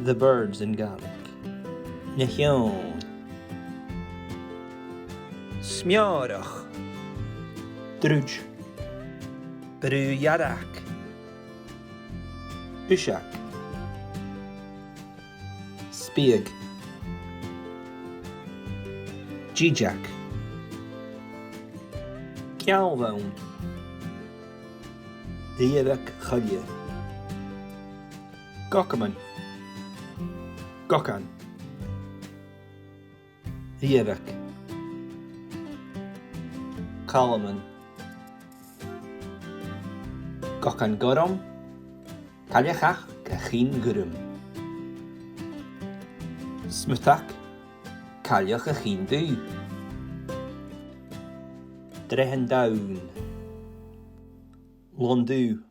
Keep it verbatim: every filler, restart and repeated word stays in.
The birds in Gaelic. Na h-eòin. Smeòrach. Druid. Brù-dhearg. Uiseag. Spiag. Dìdeag. Gealbhonn. Riabhag-choille. Gocaman. Gocan. Riabhag. Calman. Gocan gorm. Cailleach a' chinn gorm. Smutag. Cailleach a' chinn dubh. Draoidhean donn. Lon dubh.